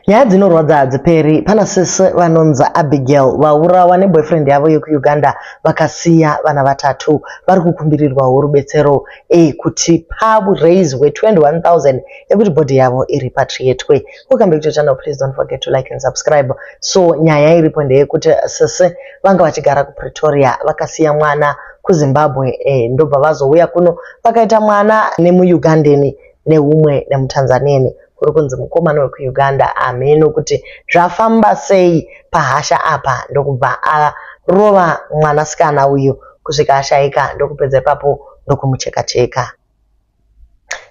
Nyaya dzinorwadza hadziperi. Pana sisi vanonzi Abigail vaurawa neboyfriend yavo yekuUganda vakasiya vana vatatu. Vari kukumbirirwawo rubetsero e, kuti paraiswe 21,000 yekuti body yavo irepatriatwe. Welcome back to the channel. Please don't forget to like and subscribe. So nyaya iripo ndeyekuti sisi vanga vachigara kuPretoria vakasiya mwana kuZimbabwe e, ndobva vazouya kuno vakaita mwana nemuUgandeni neumwe nemuTanzanian. Kuri kunzi mukomana wekuUganda hameno kuti zvafamba sei pahasha apa ndokubva arova mwanasikana uyu kusvika ashaika ndokupedza ipapo ndokumucheka cheka.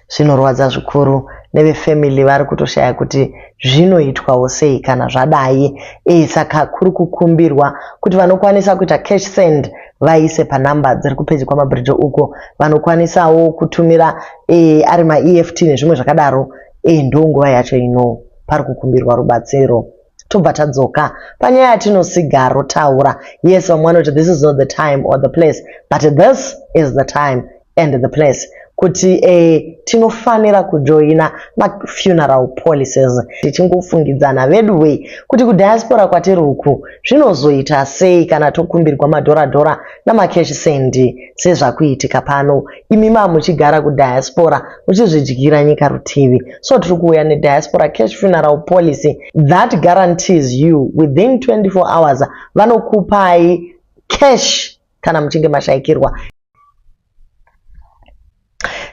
Zvinorwadza zvikuru nevefamily vari kutoshaya kuti zvinoitwawo sei kana zvadai. E, saka kuri kukumbirwa kuti vanokwanisa kuita cash send vaise panhamba dziri kupedyo kwamabridge uko vanokwanisawo kutumira e, ari maEFT nezvimwe zvakadaro e, ndonguva yacho ino pari kukumbirwa rubatsiro. Tobva tadzoka panyaya yatinosigarotaura. Yes, vamwe vanoti this is not the time or the place, but this is the time and the place kuti eh, tinofanira kujoina mafuneral policies tichingofungidzana veduwei kuti kudiaspora kwatiri uku zvinozoita sei kana tokumbirwa madhora dhora namacash send sezvakuitika pano imi muchigara kudiaspora muchizvidyira nyika rutivi. So tiri kuuya nediaspora cash funeral policy that guarantees you within 24 hours vanokupai cash kana muchinge mashayikirwa.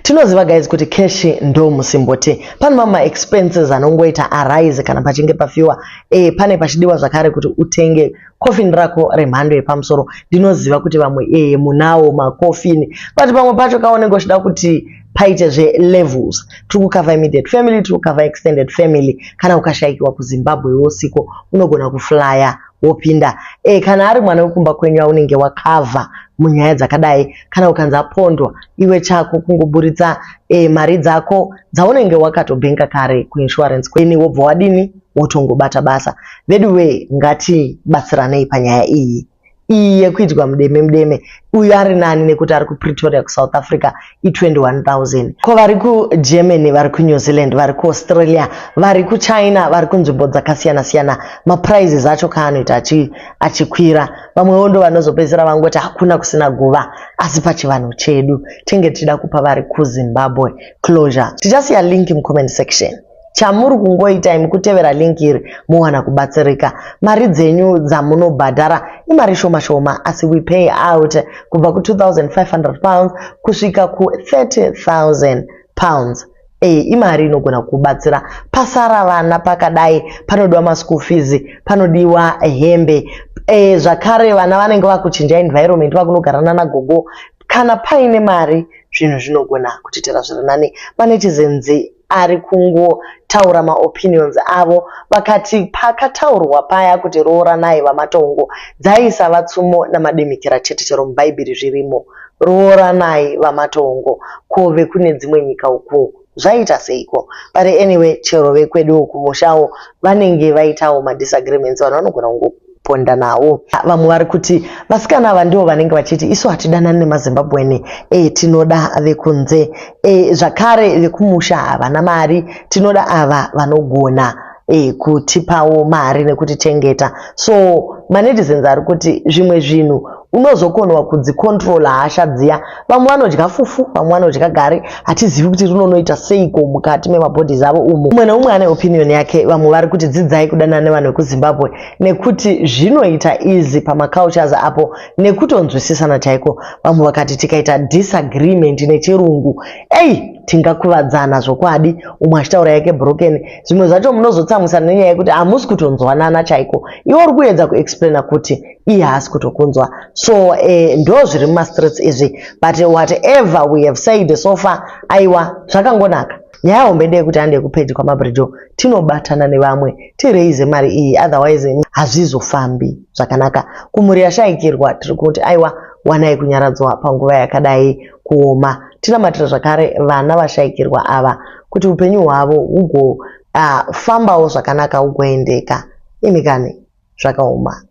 Tinoziva guys kuti cash ndo musimboti. Pane mamwe maexpenses anongoita arise kana pachinge pafiwa e, pane pachidiwa zvakare kuti utenge coffin rako remhando yepamusoro. Ndinoziva kuti vamwe e, munawo makofini, but pamwe pacho kaunenge uchida kuti paite zvelevels. Tiri kucover immediate family, tiri kucover extended family. Kana ukashayikiwa kuZimbabwe wosiko unogona kuflya wopinda e, kana ari mwana wekumba kwenyu aunenge wakavha munyaya dzakadai, kana ukanzi apondwa, iwe chako kungoburitsa e, mari dzako dzaunenge wakatobhenka kare kuinsurance kweni, wobva wadini, wotongobata basa. Veduwe, ngatibatsiranei panyaya iyi iyi yekuitwa mudeme mudeme. Uyu ari nani nekuti ari kuPretoria kuSouth Africa, i21,000. Ko vari kuGermany, vari kuNew Zealand, vari kuAustralia, vari kuChina, vari kunzvimbo dzakasiyana siyana, maprices acho kaanoita achikwira. Vamwewo ndo vanozopedzisira vangoti hakuna kusina guva, asi pachivanhu chedu tinge tichida kupa vari kuZimbabwe closure. Tichasiya link mucomment section. Chamuri kungoita imi kutevera link iri mowana kubatsirika. Mari dzenyu dzamunobhadhara imari shoma shoma, asi we pay out kubva ku2500 pounds kusvika ku30,000 pounds. E, imari inogona kubatsira pasara vana pakadai. Panodiwa maschool fees, panodiwa hembe e, zvakare vana vanenge vakuchinja environment, vakunogara nanagogo. Kana paine mari zvinhu zvinogona kutiitira zviri nani. Manetizens ari kungotaura maopinions avo, vakati pakataurwa paya kuti rooranai vamatongo dzaisava tsumo namadimikira chete, chero mubhaibheri zvirimo, rooranai vamatongo. Ko vekune dzimwe nyika uku zvaita seiko? But anyway, chero vekwedu kumushawo vanenge vaitawo madisagreements, vanhu vanogona kungoponda nawo. Vamwe vari kuti vasikana ava ndivo vanenge vachiti isu hatidanani nemaZimbabweni e, tinoda vekunze e, zvakare vekumusha havana mari, tinoda ava vanogona e, kutipawo mari nekutichengeta. So manetizens ari kuti zvimwe zvinhu unozokonwa kudzicontrola hasha dziya. Vamwe vanodya fufu, vamwe vanodya gari, hatizivi kuti rinonoita seiko mukati memabodies avo umu. Umwe neumwe ane opinion yake. Vamwe vari kuti dzidzai kudanana nevanhu vekuZimbabwe nekuti zvinoita easy pamacultures apo nekutonzwisisana chaiko. Vamwe vakati tikaita disagreement nechirungu ei tingakuvadzana zvokwadi. Umwe achitaura yake broken. Zvimwe zvacho munozotsamwisana nenyaya yekuti hamusi kutonzwanana chaiko, iwe uri kuedza kuexplaina kuti iye haasi kutokunzwa. So eh, ndo zviri mumastreets izvi, but whatever we have said so far, aiwa, zvakangonaka. Nyaya hombe ndeyekuti hande kupedyo kwamabridge tinobatana nevamwe tiraise mari iyi, otherwise hazvizofambi zvakanaka. Kumhuri yashayikirwa tiri kuti aiwa, wanai kunyaradzwa panguva yakadai kuoma. Tinamatira zvakare vana vashayikirwa ava kuti upenyu hwavo hugofambawo zvakanaka, hugoendeka. Imi kani, zvakaoma.